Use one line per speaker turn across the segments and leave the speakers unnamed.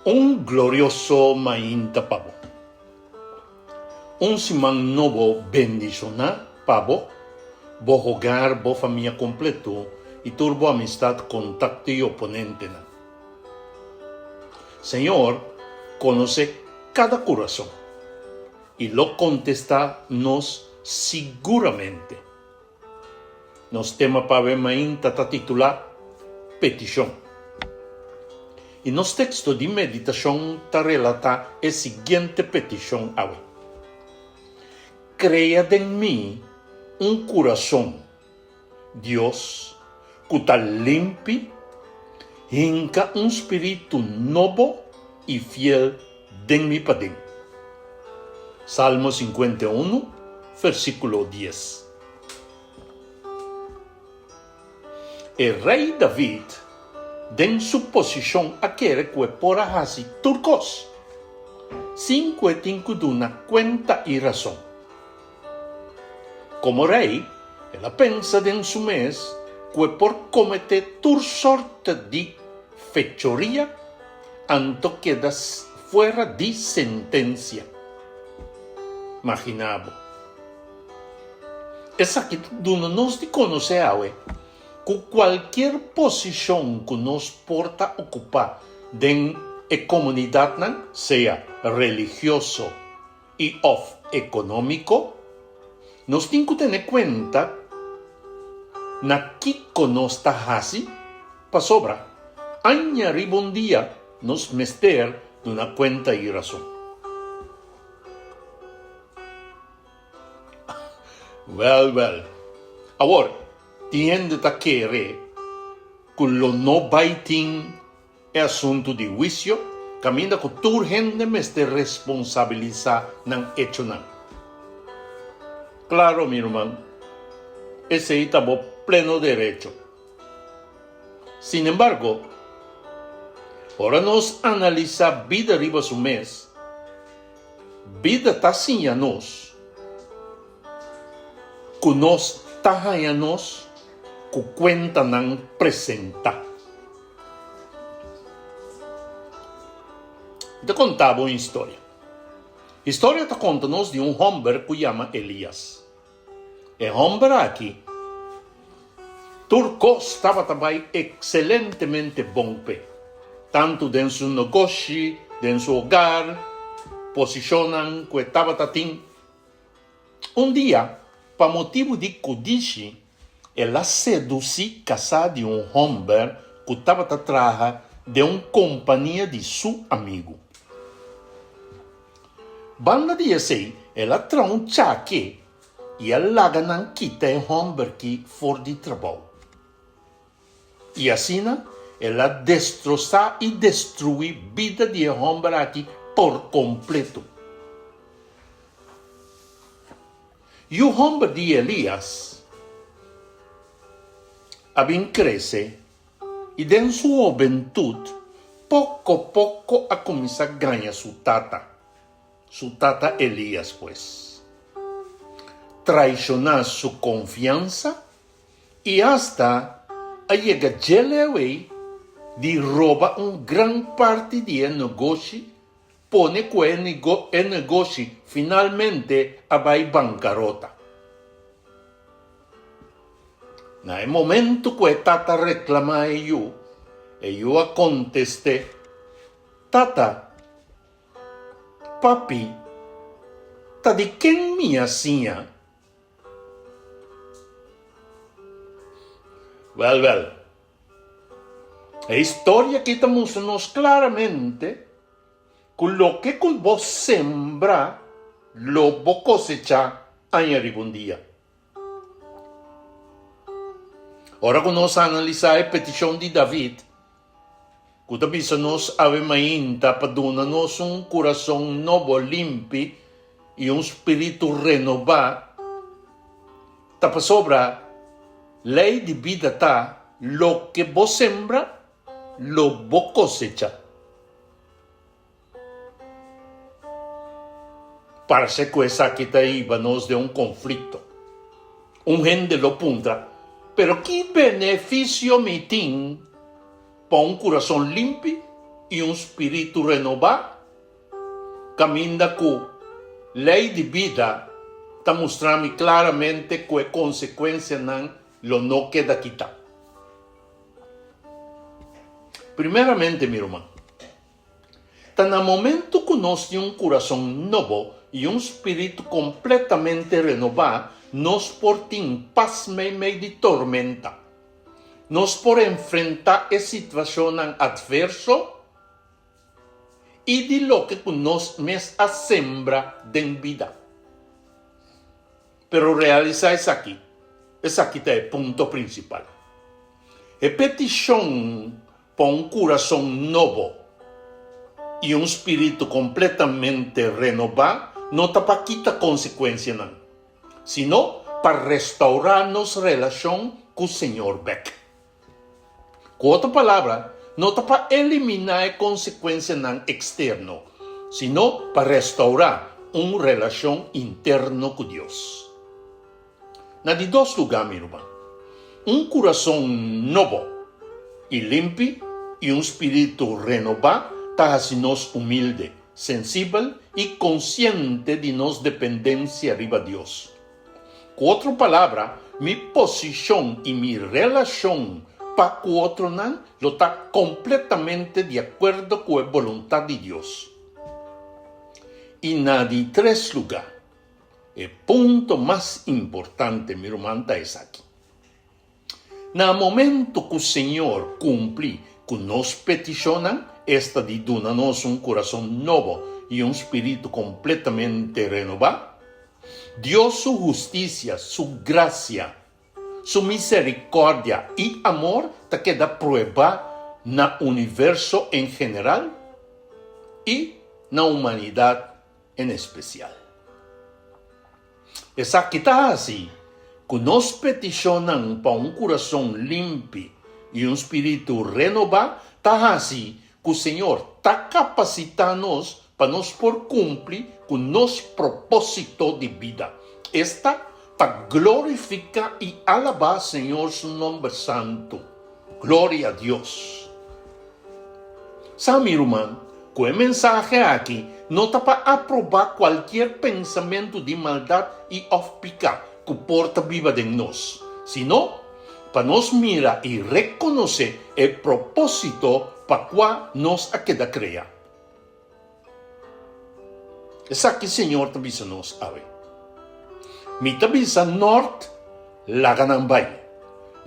Un glorioso mainta pa bo. Un siman nobo bendishoná pa bo, bo hogar, bo famia kompleto i tur bo amistat, kontakto i oponentenan. Señor konosé kada kurason i lo kontestá nos siguramente. Nos tema pa awe mainta ta titulá Petishon. I nos teksto di meditashon ta relatá e siguiente petishon awe, Krea den mi un kurason, Dios, ku ta limpi, hinka un spiritu nobo i fiel den mi paden. Salmo 51, versíkulo 10. E rei David den su posishon a kere ku e por a hasi tur kos, sin ku e tin ku duna kuenta i rason. Komo rei, el a pensa den su mes ku e por kometé tur sorte di fechoria anto keda fuera di sentensia. Maginá bo. Esaki ta duna nos di konosé awe ku kualkier posishon ku nos por ta okupá den e komunidatnan, sea religioso i òf ekonómiko, nos tin ku tene kuenta na kiko nos ta hasi pasobra aña riba un dia nos mester duna kuenta i rason. Wèl, wèl. Awor, tin hende ta kere ku lo no bai tin E asuntu di huisio kaminda ku tur hende mester responsabilisá nan echonan. Klaro, mi ruman, esei ta bo pleno derecho. Sinembargo, ora nos analisá bida riba su mes, bida ta siña nos ku nos ta haña nos ku kuentanan presentá. Mi ta konta bo un historia. Historia ta konta nos di un hòmber ku yama Elias. E hòmber aki, tur kos tabata bai ekselentemente bon p'e, tantu den su negoshi, den su hogar, posishonnan ku e tabata tin. Un dia, pa motibu di kudishi, el a sedusí kasá di un hòmber ku tabata traha den un kompania di su amigu. Banda di esei, el a traha un chake i a laga nan kita e hòmber ki for di trabou. I asina el a destrosá i destruí bida di e hòmber aki por kompleto. Yu hòmber di Elías a bin krese i den su hobentut poko poko a kuminsá gaña su tata, su tata Elías pues, traishoná su konfiansa I asta a yega dje leu ei di roba un gran parti di e negoshi, pone ku e e negoshi finalmente a bai bankarota. Na e momento ku e tata reklamá e yu, e yu a kontest'é, Tata, papi, ta di ken mi a siña? Wèl, wèl. E historia aki ta mustra nos klaramente ku loke ku bo sembra lo bo kosechá aña riba un dia. Ora ku nos analisá e petishon di David, ku ta bisa nos awe mainta pa duna nos un kurason nobo limpi i un spiritu renobá, ta pasobra lei di bida ta loke bo sembra lo bo kosecha. Parse ku esaki ta hiba nos den un konflikto. Un hende lo puntra, Pero ki benefisio mi tin pa un kurason limpi i un spiritu renobá, kaminda ku lei di bida ta mustra mi klaramente ku e konsekuensianan lo no keda kitá. Primeramente, mi ruman, ta na momento ku nos tin un kurason nobo i un spiritu kompletamente renobá nos por tin pas meimei di tormenta. Nos por enfrentá e situashonnan atverso i di loke ku nos mes a sembra den bida. Pero realisá esaki, esaki ta e punto prinsipal. E petishon pa un kurason nobo i un spiritu kompletamente renobá no ta pa kita konsekuensianan, sino pa restourá nos relashon ku Señor bèk. Ku otro palabra, no ta pa eliminá e konsekuensianan eksterno, sino pa restourá un relashon interno ku Dios. Na di dos lugá, mi ruman, un kurason nobo i limpi i un spiritu renobá ta hasi nos humilde, sensibel i konsiente di nos dependensia riba Dios. Ku otro palabra, mi posishon i mi relashon pa ku otronan lo ta kompletamente di akuerdo ku e boluntat di Dios. I na di tres lugá, e punto mas importante, mi ruman, ta esaki, Na momento ku Señor kumpli ku nos petishonnan, esta di duna nos un kurason nobo i un spiritu kompletamente renobá, Dios su hustisia, su grasia, su miserikòrdia i amor ta keda pruebá na universo en general i na humanidat en espesial. Esaki ta hasi ku nos petishonnan pa un kurason limpi i un spiritu renobá ta hasi ku Señor ta kapasitá nos pa nos por kumpli ku nos propósito di bida, esta, pa glorifiká i alabá Señor su nòmber santu. Gloria a Dios! Sa mi ruman, ku e mensahe aki no ta pa aprobá kualkier pensamentu di maldat i òf piká ku por ta biba den nos, sino pa nos mira i rekonosé e propósito pa kua nos a keda krea. Esaki Señor ta bisa nos awe. Mi ta bisa nort, laga nan bai.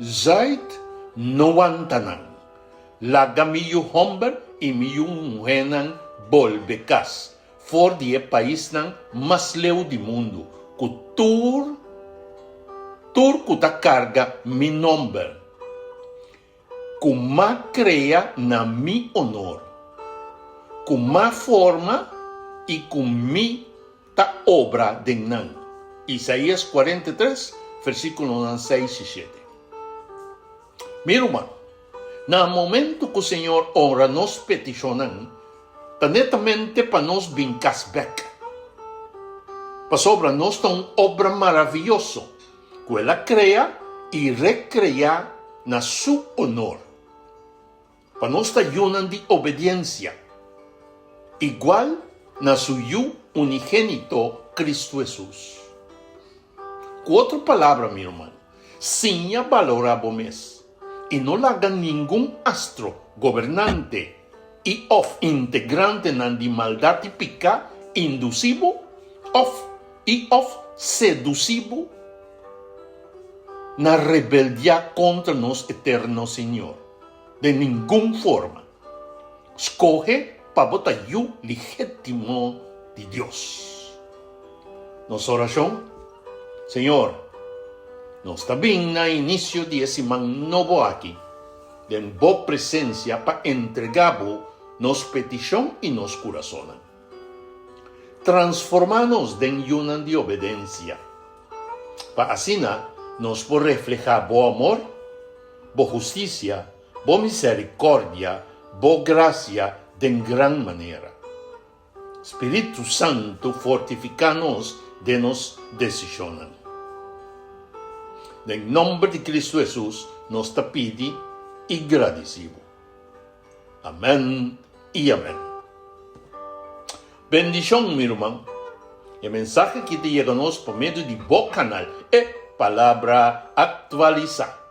Zuid, no wanta nan. Laga mi yu hòmber i mi yu muhénan bolbe kas for di e paisnan mas leu di mundu, ku tur tur ku ta karga mi nòmber, ku m'a krea na mi onor, ku m'a forma i ku mi ta obra den nan. Isaías 43, versíkulonan seis i shete. Mi ruman, na momento ku Señor honra nos petishonnan, ta netamente pa nos bin kas bèk. Pasobra nos ta un obra maravioso ku El a krea i rekreá na Su honor. Pa nos ta yunan di obediensia, igual na Su Yu unigénito, Cristo Hesus. Ku otro palabra, mi ruman, siña balorá bo mes i no laga ningun astro, gobernante i òf integrantenan di maldat i piká indusí bo òf i òf sedusí bo na rebeldiá kontra nos eterno Señor. Den ningun forma. Skohe pa bo ta yu ligétimo di Dios. Nos orashon, Señor, nos ta bin na inisio di e siman nobo aki den Bo presensia pa entregá Bo nos petishon i nos kurasonnan. Transformá nos den yunan di obedensia, pa asina nos por reflehá Bo amor, Bo hustisia, Bo miserikòrdia, Bo grasia den gran manera. Spiritu Santu fortifiká nos den nos desishonnan. Den nòmber di Kristu Hesus nos ta pidi i gradisí Bo. Amèn. I amen. Bendishon mi ruman. E mensahe aki ta yega nos pa medio di bo kanal E Palabra Aktualisá.